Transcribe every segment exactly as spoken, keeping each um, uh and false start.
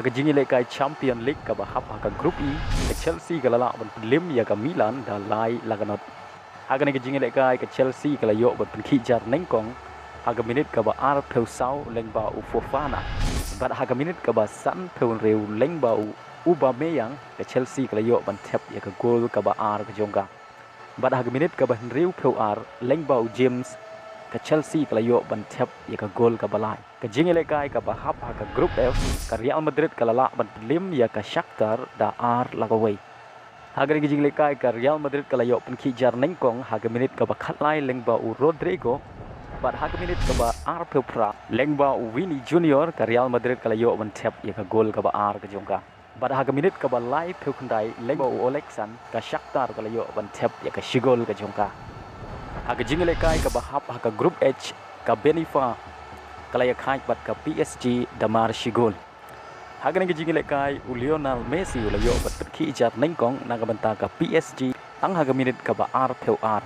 Ka jingïalehkai Champion League kaba hap ha ka Group E, ka Chelsea ka la lah ban pynliem ïa ka Milan da lai la ka not. Ha kane ka jingïalehkai ka Chelsea ka la ïoh ban pynkhih jar nyngkong ha ka minit kaba arphew saw lyngba u Fofana. Bad ha ka minit kaba sanphew hynriew lyngba u Aubameyang, ka Chelsea ka la ïoh ban thep ïa ka gol kaba ar ka jong ka. Bad ha ka minit kaba hynriewphew ar lyngba u James, ka Chelsea ka la ïoh ban thep ïa ka gol kaba lai. Ka jingïalehkai kaba hap ha ka Group F, ka Real Madrid ka la lah ban pynliem ïa ka Shakhtar da ar la ka wei. Ha kane ka jingïalehkai ka Real Madrid ka la ïoh pynkhih jar nyngkong ha ka minit kaba khatlai lyngba u Rodrygo. Bad ha ka minit kaba arphew phra lyngba u Vini Junior, ka Real Madrid ka la ïoh ban thep ïa ka gol kaba ar ka jong ka. Bad ha ka minit kaba laiphew khyndai lyngba u Oleksandr, ka Shakhtar ka la ïoh ban thep ïa ka shi gol ka jong ka. Ha ka jingïalehkai kaba hap ha ka Group H, ka Benfica ka la ïakhaid bad ka P S G da mar shi gol. Ha kane ka jingïalehkai u Lionel Messi u la ïoh ban pynkhih jar nyngkong na ka bynta ka P S G tang ha ka minit kaba arphew ar.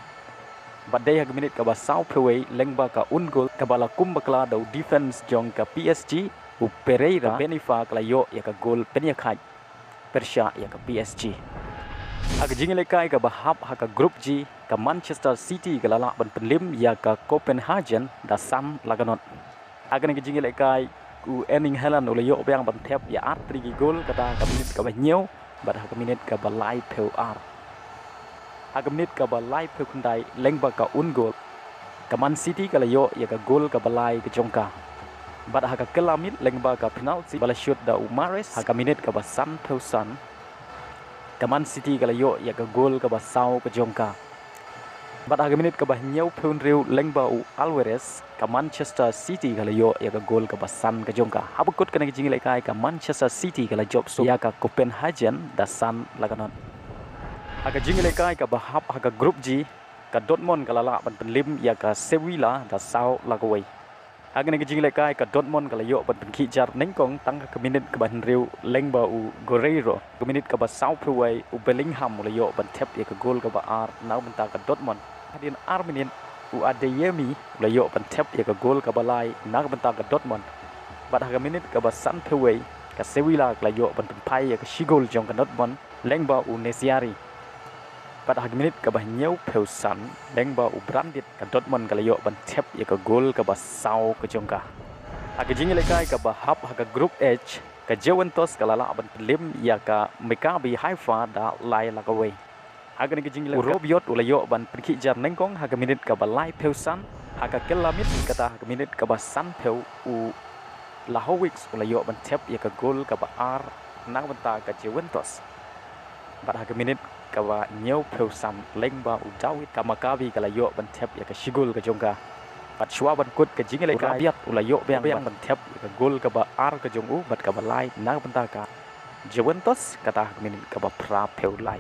Bad dei ha ka minit kaba sawphew wei lyngba ka own goal kaba la kum bakla da u defense jong ka P S G, u Pereira, ka Benfica ka la ïoh ïa ka gol pynïakhaid pyrshah ïa ka P S G. Ha ka jingïalehkai kaba hap ha ka Group G, ka Manchester City ka la lah ban pynliem ïa ka Copenhagen da san la ka not. Ha kane ka jingïalehkai u Erling Haaland u la ïoh biang ban thep ïa artylli ki gol, kata ha ka minit kaba hynñiew bad ha ka minit kaba laiphew ar. Ha ka minit kaba laiphew khyndai lyngba ka own goal, ka Man City ka la ïoh ïa ka gol kaba lai ka jong ka. Bad ha ka kylla miet lyngba ka penalty ba la shoot da u Mahrez ha ka minit kaba sanphew san, ka Man City ka la ïoh ïa ka gol kaba saw ka jong ka. Bad ha ka minit kaba hynñiewphew hynriew lyngba u Alvarez, ka Manchester City ka la ïoh ïa ka gol kaba san ka jong ka. Haba kut kane ka jingïalehkai ka Manchester City ka la jop suk ïa ka Copenhagen da san la ka not. Ha ka jingïalehkai kaba hap ha ka Group G, ka Dortmund ka la lah ban pynliem ïa ka Sevilla da saw la ka wei. Ha kane ka jingïalehkai ka Dortmund ka la ïoh ban pynkhih jar nyngkong tang ha ka minit kaba hynriew lyngba u Guerreiro. Ka minit kaba sawphew wei u Bellingham u la ïoh ban thep ïa ka gol kaba ar na ka bynta ka Dortmund. Hadien ar minit u Adeyemi u la ïoh ban thep ïa ka gol kaba lai na ka bynta ka Dortmund. Bad ha ka minit kaba sanphew wei ka Sevilla ka la ïoh ban pynphai ïa ka shi gol jong ka Dortmund lyngba u Nesyri. Bad ha ka minit kaba hynñiewphew san lyngba u Brandt ka Dortmund ka la ïoh ban thep ïa ka gol kaba saw ka jong ka. Ha ka jingïalehkai kaba hap ha ka Group H, ka Juventus ka la lah ban pynliem ïa ka Maccabi Haifa da lai la ka wei. Ha kane ka jingïalehkai u Rabiot u la ïoh ban pynkhih jar nyngkong ha ka minit kaba laiphew san, ha ka kylla miet kata ha ka minit kaba sanphew u Vlahovic u la ïoh ban thep ïa ka gol kaba ar na ka bynta ka Juventus. Bad ha ka minit kaba hynñiewphew san lyngba u David ka Maccabi ka la ïoh ban thep ïa ka shi gol ka jong ka. Bad shuwa ban kut ka jingïalehkai u Rabiot u la ïoh biang ban thep ïa ka gol kaba ar ka jong u bad kaba lai na ka bynta ka Juventus kata ha ka minit kaba phraphew lai.